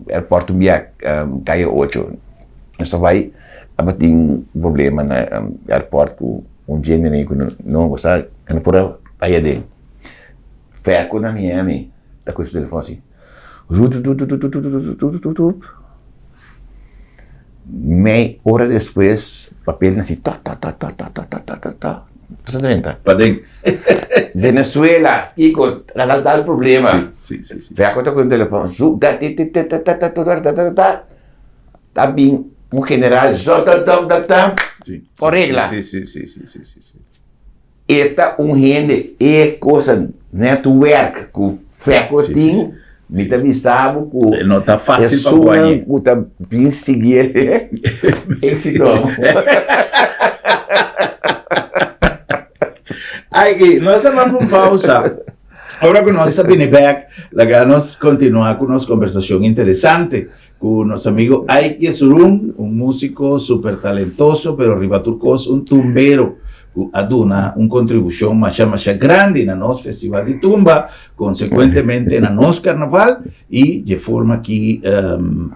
airport un bia Calle Ocho nos ta bai tabatin un problema na airport cu un djende cu no gosta no por a bai aden. Feco na Miami ta cu su telefon asi rutututututututututututututup mei ora despues papelnan asi tototototototototototto ta drenta. Paden. Venezuela, kiko, tal tal problema. Sí, sí, sí. Feco ta ku un telefon, su ta ti ti ti ta ta ta ta ta ta ta ta bin un general zo ta ta ta ta Sí. por regla. Sí, sí, sí, sí, sí, sí, sí. E ta un hende, e cosa netwerk ku Feco Sí, sí, tin, sí. mi ta bisa bo ku E no ta fácil pa esunnan guañ'é. ku ta bin siguié éxito. Ai, nos a manda un pausa. Ora ku nos a bini bek, laga nos kontinuá ku nos kombersashon interesante ku nos amigo Ike Yesurun, un músiko super talentoso, pero riba tur kos un tumbero ku a duna un kontribushon masha masha grandi na nos festival di tumba, konsekuentemente na nos karnaval i dje forma ki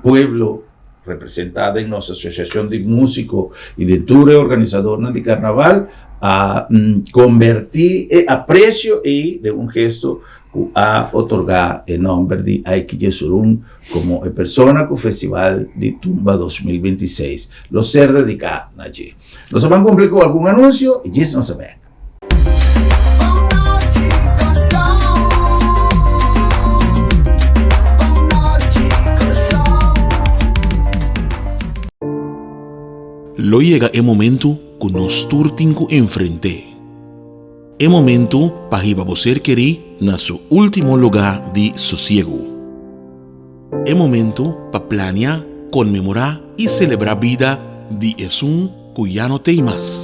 pueblo representá den nos asosiashon di músiko i den tur e organisadornan di karnaval a kombertí e apresio ei den un gesto ku a otorgá e nòmber di Ike Jesurun komo e persona ku Festival di Tumba 2026 lo ser dediká na dje. Nos a ban kumpli ku algun anunsio i djis nos a bèk. Lo yega e momentu ku nos tur tin ku enfrent'é. E momentu pa hiba bo ser kerí na su último lugá di sosiegu. E momentu pa plania, konmemorá i selebrá bida di esun ku ya no t'ei mas.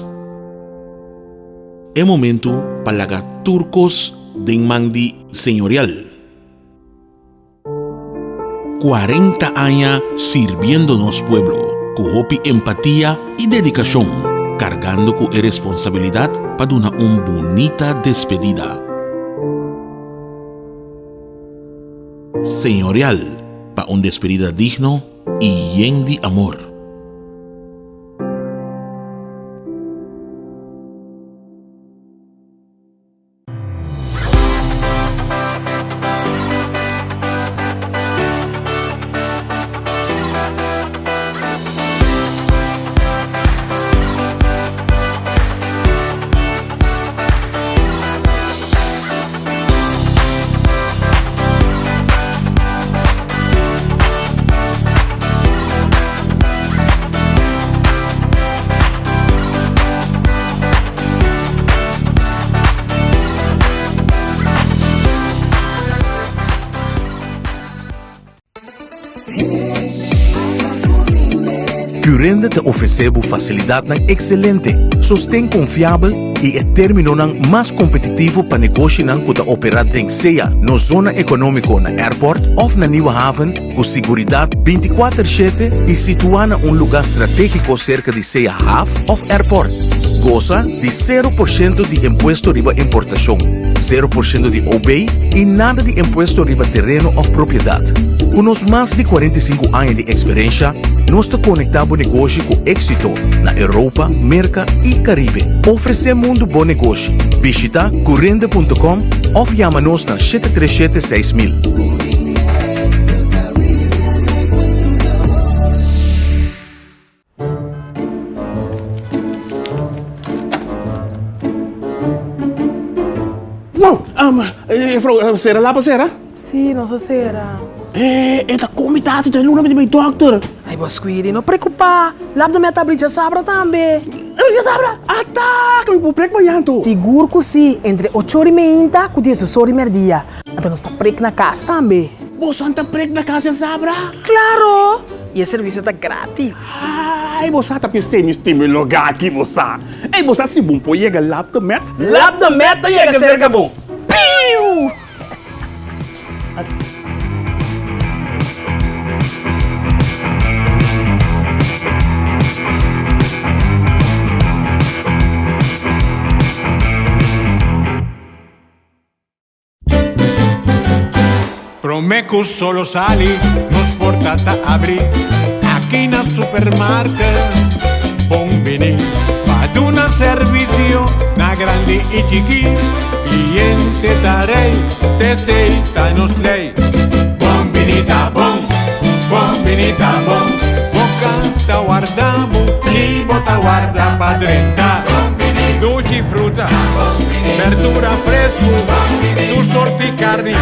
E momentu pa laga tur kos den man di Señorial. Kuarenta aña sirbiendo nos pueblo ku hopi empatia i dedikashon, kargando ku e responsabilidat pa duna un bunita despedida. Señorial. pa un despedida digno i yen di amor. Curinde ta ofresé bo fasilidatnan ekselente, sosten konfiabel i e términonan mas kompetitivo pa negoshinan ku ta operá den sea nos zona ekonómiko na Airport òf na Nieuwe Haven ku siguridat bintikuater shete i situá na un lugá stratégiko serka di sea haf òf airport. Gosa di sero por shento di impuesto riba importashon, sero por shento di OB i nada di impuesto riba tereno òf propiedat. Ku nos mas di 45 aña di eksperensha, nos ta konektá bo negoshi ku éksito na Europa, Merka i Karibe. Ofresé mundu bo negoshi. Bishitá curinde.com òf yama nos na 737 6000. Wow, um, juffrouw, sera lapa sera? Sí, nos a sera. Eh, e ta komi tasi dja luna mi di bai dokter. Ai, bo Squidi, no preocupa. Lap de meta abri djasabra tambe. Djasabra? Ata, ku mi por prek mañan anto. Sigur ku si, entre ocho ora i meinta ku diesdos ora i merdia. Anto nos ta prek na kas tambe. Boso ta prek na kas djasabra? Klaro! I e servisio ta gratis. Ai, bo sa ta pis'é mi stima e lugá aki, bo sa. Ei, bo sa si bon por yega Lap de Met? Lap de Met ta yega serka bo. Piu! Prome cu solo sali, nos porta ta abri aki na supermarket. Bon bini pa duna servicio na grandi y chiki. Cliente ta rey, t'esey ta nos ley. Bon bini ta bon, bon bini ta bon. Boca ta warda bo y bo ta warda pa drenta. Dushi fruta, berdura fresku, tur sorti karni,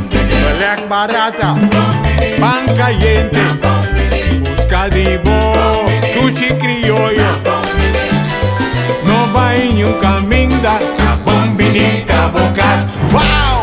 belek barata, pan kayente. Buska di bo dushi krioyo, no bai niun kaminda, ta bon bini ta bo kas. Wow!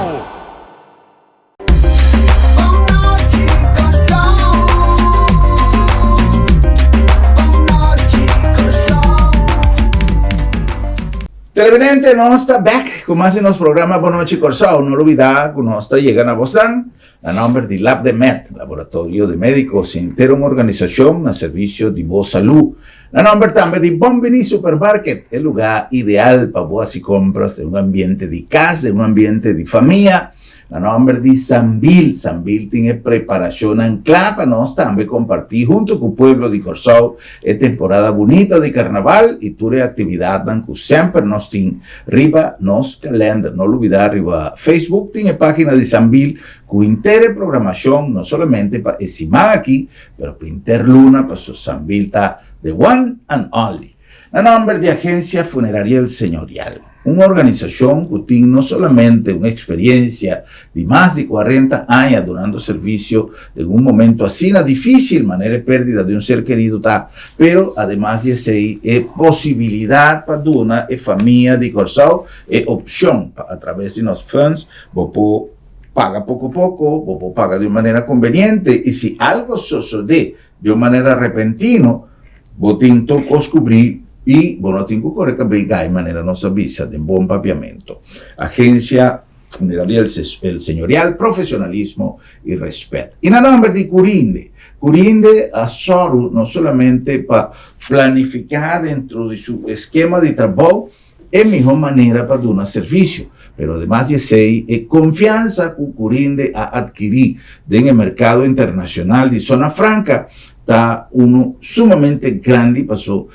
Televidente, nos ta back ku mas di nos programa Bon Nochi Kòrsou. No lubidá ku nos ta yega na bosnan na nòmber di Lab de Med, Laboratorio de Médicos, henter un organisashon na servisio di bo salú. Na nòmber tambe di Bon Bini Supermarket, e lugá ideal pa bo hasi kompras den un ambiente di kas, den un ambiente di famia. Na nòmber di Sambil, Sambil tin e preparashonnan kla pa nos tambe kompartí huntu ku pueblo di Kòrsou e temporada bunita di karnaval i tur e aktividatnan ku semper nos tin riba nos kalènder. No lubidá riba Facebook tin e página di Sambil ku henter e programashon no solamente pa e siman aki pero pa henter luna paso Sambil ta the one and only. Na nòmber di Agencia Funeraria El Señorial, un organisashon ku tin no solamente un eksperiencia di mas di kuarenta aña dunando servisio den un momento asina difísil manera e pérdida di un ser kerido ta, pero ademas di esei e posibilidat pa duna e famia di Kòrsou e opshon pa atraves di nos funds bo por paga poko poko, bo por paga di un manera konveniente i si algo sosodé Di un manera repentino, bo tin tur kos kubrí i bo no tin ku kore kabei gai manera nos a bisa den bon papiamentu. Agensia Funeraria El Señorial, profesionalismo i respet. I na nòmber di Curinde. Curinde a sòru no solamente pa planifiká dentro di su eskema di trabou. e mihó manera pa duna servisio. Pero ademas di esei, e konfiansa ku Curinde a atkirí den e merkado internashonal di Zona Franka ta unu sumamente grandi paso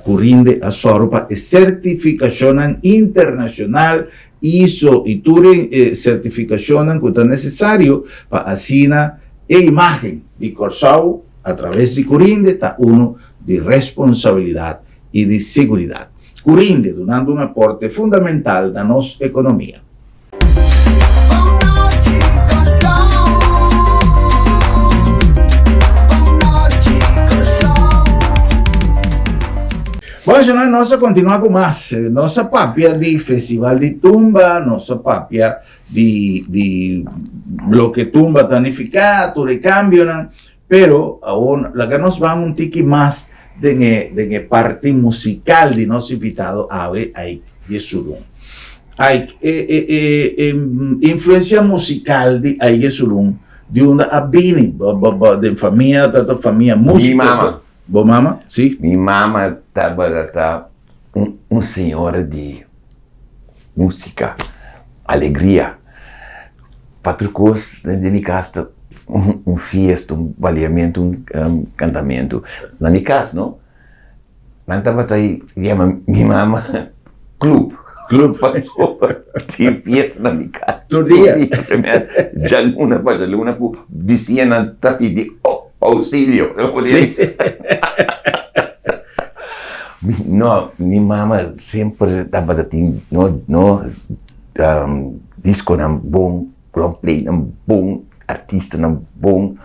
Curinde a sòru pa e sertifikashonnan internashonal ISO i tur e sertifikashonnan ku ta nesesario pa asina e imágen di Kòrsou atraves di Curinde ta unu di responsabilidat i di seguridat. Curinde dunando un aporte fundamental na nos ekonomia. Bon, señor, nos a continua cu mas. Nos a papia di Festival di Tumba, nos a papia di, di loke tumba ta nifica, tur e cambionan. Pero awor laga nos ban un tiki mas den e den e parti musical di nos invitado awe Ike Yesurun. Ike, e e e e influencia musical di Ike Yesurun di unda a bini? Bo bo bo den famia ta ta famia Mi musico? mama. Bo mama? Si. Mi mama tabata ta un un señora di Músika, alegria. Pa tur kos den mi kas ta un fiesta, un baliamentu, un kantamentu. Na mi kas no, nan tabata yama mi mama club. Club. Pasobra tin fiesta na mi kas. Tur dia. Djaluna pa djaluna ku bisiñanan ta pidi ousilio. Sí. No, mi mama semper tabata tin no no disconan bon, long playnan bon, artistanan bon.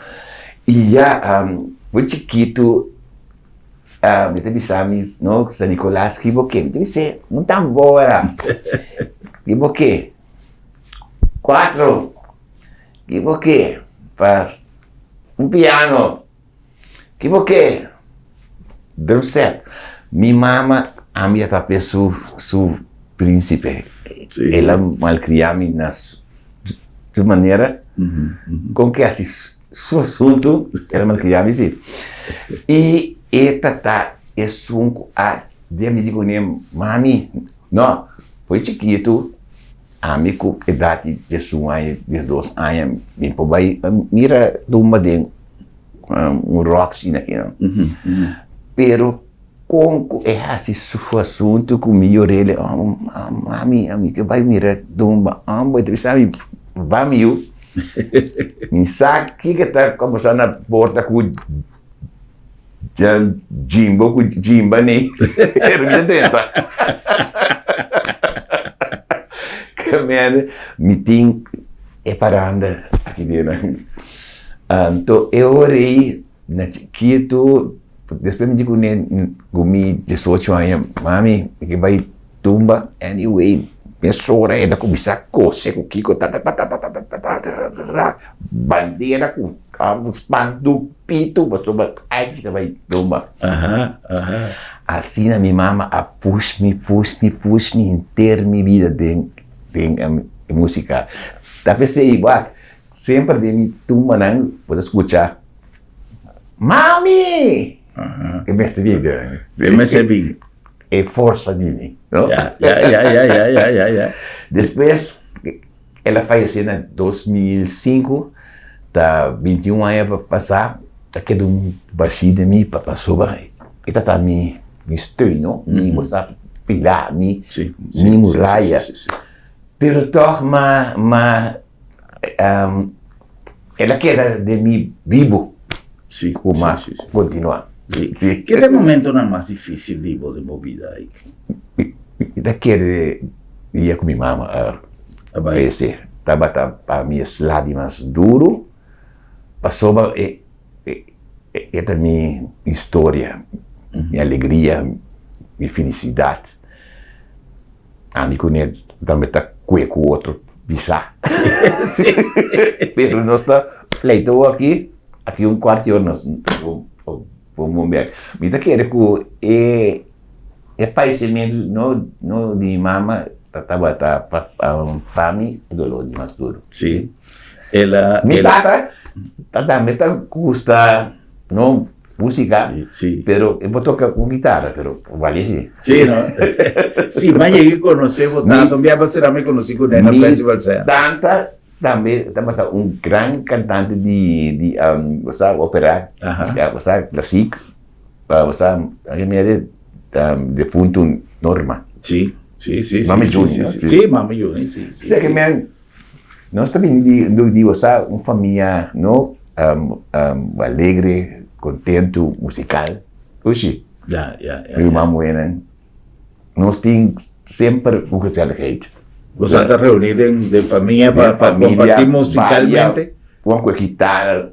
I ya for chikitu mi ta bisa mi no San Nicolas ki bo ke? Mi ta bis'é un tambora. Ki bo ke? Cuatro. Ki bo ke? Pa un piano. Ki bo ke? Drum set. Mi mama a mi a tapia su su principe. Sí. El a malcria mi na su su manera. Con ke hasi su asunto, el a malcria mi si. I e tata esun cu a den mi di cune, mami, no, foi chikitu. Ami ku edat di diesun aña, diesdos aña, mi por bai mira tumba den un Roxy na kinan. Pero kon ku e hasi su asuntu ku mi yor'é, oh mami, ami ke bai mira tumba, amo e ta bisa mi, ba mi yu. Mi sa kiko ta kombersá na porta ku Jimbo ku Jimba ni pero mi ta drenta. Ke mende mi tin e paranda aki den. Anto e ora ei na chikitu despues mi di kuné ku mi diesocho aña, mami mi ke bai tumba anyway mesora e ta kuminsá kose ku kiko tatatatatatatata bandera ku spantu pitu pasobra ai ta bai tumba. Asina mi mama a push mi push mi push mi henter mi bida den den e musika. Ta p'esei wak semper den mi tumbanan bo ta skucha Mami! E mester bin. E mester bin. E forsa di mi, no? Ya, ya, ya, ya, ya, ya, ya, ya. Despues el a fayesé na 2005, ta 21 aña pasá, ta keda un bashí den mi pasobra e ta ta mi mi steun, no? Mi bo sa pilar, mi mi muraya. Pero tòg ma ma el a keda den mi bibu. Sí, Ku sí, ma sí, sí. kontinuá. Sí. Sí. Ke ta e momentonan mas difísil di bo den bo bida, Ike? Mi ta kere dia ku mi mama a A bai. fayesé. Tabata pa mi e sla di mas duru, pasobra e e ta mi historia, mi alegria, mi felisidat. Ami ku ne tambe ta kue ku otro pisá. Pero nos ta pleita awor aki, aki un kuart ora nos por mun bek. Mi ta kere ku e e fallecimiento no no di mi mama ta tabata pa mi e dolor di mas duro. Sí. El a Mi tata ta tambe ta gusta no. Músika, Sí, sí. pero e por toka un guitarra, pero bali sí. Sí, no? Sí, m'a yega konosé bo tanta, un bia pasera mi konosí ku na Mi Festival Center. tanta tambe tabata un gran kantante di di um, bo sa opera, Aha. ya, bo sa klasik, bo sa, a mi era um, defuntu Norma. Sí, sí, sí, sí, Mami sí, Juni, sí, no? sí, Sí. sí, Mami Juni, sí, sí, Sê que sí. men, nos ta bini di, di, di bo sa, un famia, no, um, um, alegre, kontentu, musikal. Ushi. Ja, ja, ja, Mi ja. ruman muhénan, nos tin semper un gezelligheid. Boso ta reuní den, den famia pa, Den pa familia, kompartí musikalmente? balia, un ku e gitara,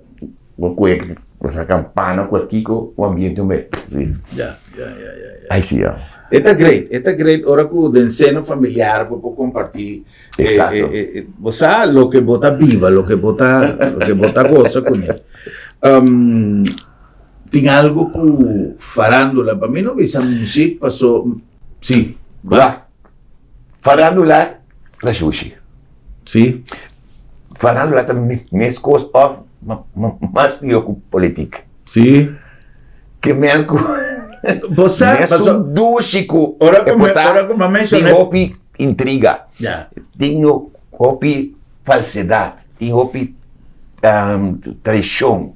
un ku e bosa kampana, ku e kiko, un ambiente un be. Sí. Ja, ja, ja, ja, ja. Ai sí, ja. E ta great, e ta great ora ku den seno familiar bo por kompartí Exacto. Bo sa loke bo ta biba, loke bo ta, loke bo ta gosa kuné. Tin algo ku farándula, pa mi no bisa muzik paso, si, Wak, farándula ta shushi. Si. Farándula ta meskos òf mas pió ku politik. Si. Ke men ku Bo sa, mesun paso dushi ku ora e ku mi, por ta, ora ku mi a tin menshoná hopi intriga, Ya. tin hopi falsedad, tin hopi traishon.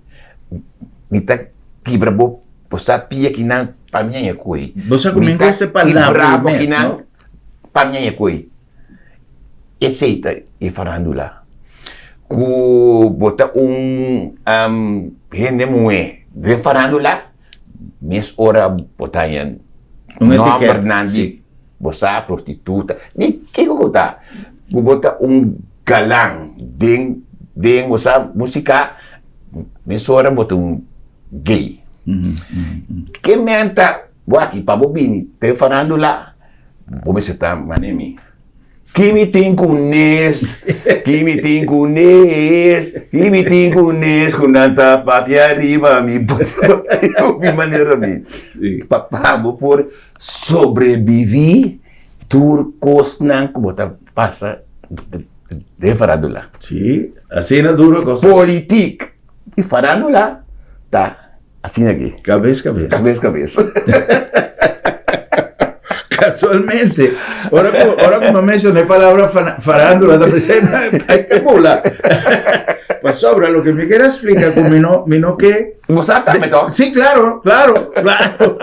Mi ta kibra bo bo sa pia kinan pa mi haña koe. Bo sa ku Mi mi ta gosta e palabra kibra bo mes, kinan no? pa mi haña koe. Esei ta e farándula. Ku bo ta un hende muhé den farándula, mes ora bo ta haña Un etiket, nòmbernan di si. bo sa prostituta, ni kiko ku ta. Ku bo ta un galan den den bo sa músika, mesora bo ta un gay. Ke menta bo aki pa bo bini den farándula, bo mester ta manera mi. Ki mi tin ku nes, ki mi tin ku nes, ki mi tin ku nes ku nan ta papia riba mi mi manera mi. Pa pa bo por sobreviví tur kosnan ku bo ta pasa den farándula. Sí, asina duro kos. Politik i farándula ta Asina aki. Kabes kabes. Kabes kabes. Casualmente, ora ku ora ku mi menshoná e palabra farándula ta pensé ai ke bula. Pasobra loke mi kier a splika ku mi no mi no ke Bo sa tambe toch? Sí, claro, claro, claro.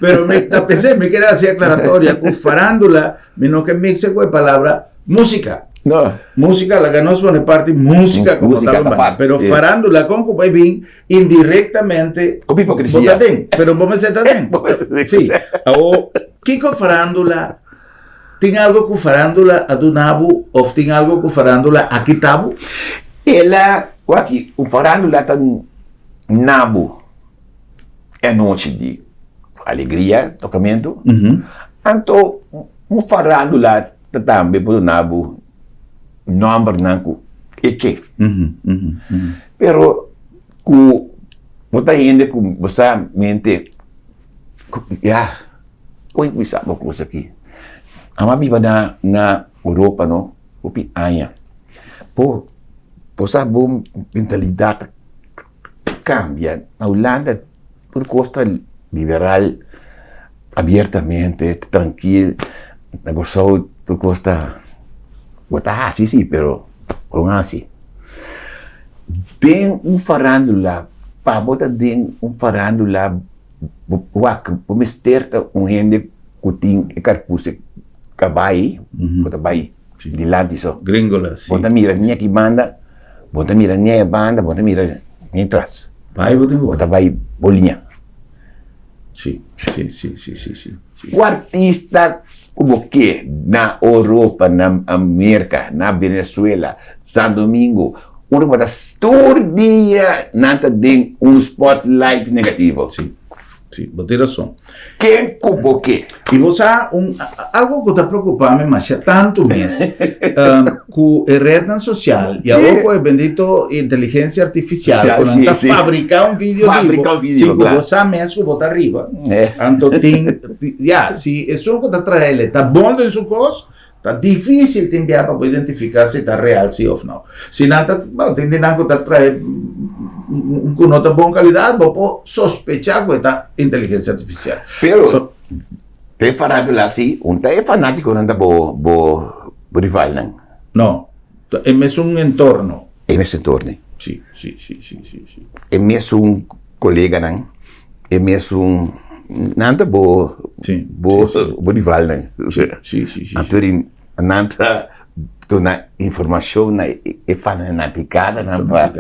Pero mi ta pensé mi kier hasi aclaratoria ku farándula mi no ke mixe ku e palabra músika. No. Músika laga nos pone parti músika komo Músika tal ta un banda. part, Pero sí. farándula kon ku bai bin Indirectamente. Ku hipocresía. Bo ta den, pero bo mester ta den. Bo mester den. Sí. Awo, kiko farándula, tin algo ku farándula a duna bo of tin algo ku farándula a kita bo? El a, wak, un farándula ta na bo e anochi di alegria, tokamentu. Anto un farándula ta tambe por duna bo nòmbernan ku e ke. Pero ku bo ta hende ku bo sa mente ku ya kon ku mi sa bo kos aki. Amo a biba na na Europa no hopi aña bo bo sa bo mentalidat ta kambia. Na Hulanda tur kos ta liberal abiertamente trankil. Na Kòrsou tur kos ta bo ta hasi si pero bo no hasi. Den un farándula pa bo ta den un farándula bo wak bo mester ta un hende ku tin e karpus e kabai ku ta bai dilanti so. Gringola si. Bo ta mira ni aki banda bo ta mira ni aya banda bo ta mira ni tras. Bai bo tin ku Bo ta bai bo liña. Si, si, si, si, si, si, si. Ku artista ku bo ke na Oropa, na Merka, na Venezuela, San Domingo, unda bo ta tur dia nan ta den un spotlight negativo. Si, si, bo tin rason. Ken ku bo ke? I bo sa un algo ku ta preokupa mi masha tantu mes, ku e rednan sosial i awor ku e bendito inteligensia artifisial ku nan ta fabriká un video di bo sin ku bo sa mes ku bo ta riba. Anto tin, ya, si esun ku ta traha el ta bon den su kos, ta difísil tin bia pa bo identifiká si ta real si òf no. Si nan ta, bon, tin di nan ku ta traha. un ku no ta bon kalidat, bo por sospechá ku e ta inteligensia artifisial. Pero den farándula si, un ta e fanátikonan ta bo bo rivalnan. No, ta e mesun entorno. E mesun entorno. Si, si, si, si, si, si. E mesun koleganan, e mesun, nan ta bo bo bo rivalnan. Si, si, si, si. Anto nan ta duna informashon na e fanatikadanan pa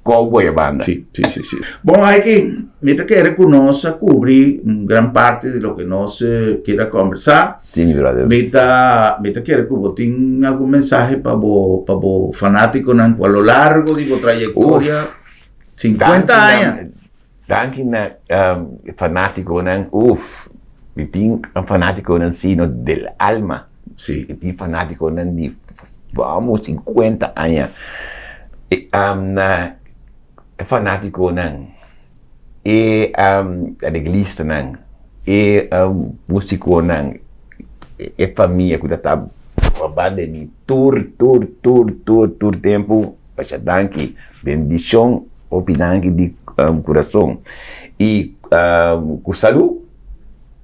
kòboi e banda. Si, si, si, si. Bon, Aiki, mi ta kere ku nos a kubri un gran parti di loke nos kier a kòmbersá. Si, mi brother. Mi ta, mi ta kere ku bo tin algun mensahe pa bo, pa bo fanátikonan ku a lo largo di bo trayektoria, 50 aña. Danki na fanátikonan, uf, mi tin fanátikonan sino del alma. Sí. Mi tin fanátikonan di vamos 50 aña. E na e fanátikonan, e areglistanan, e músikonan, e famia ku ta ta banda di mi tur tur tur tur tur tempu. Masha danki, bendishon hopi danki di kurason i ku salu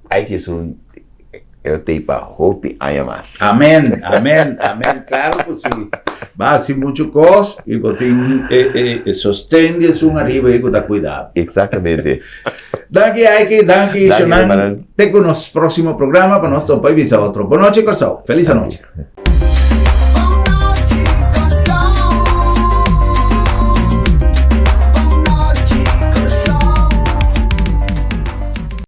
ai ki esun e tei pa hopi aña mas. Amen, amen, amen, klaro ku si. Bo a hasi muchu kos i bo tin e sosten di esun ariba ei ku ta kuida bo. Eksaktamente. Danki Aiki, danki Shonan. Te ku nos próksimo programa pa nos topa i bisa otro. Bonochi Kòrsou. Felis anochi.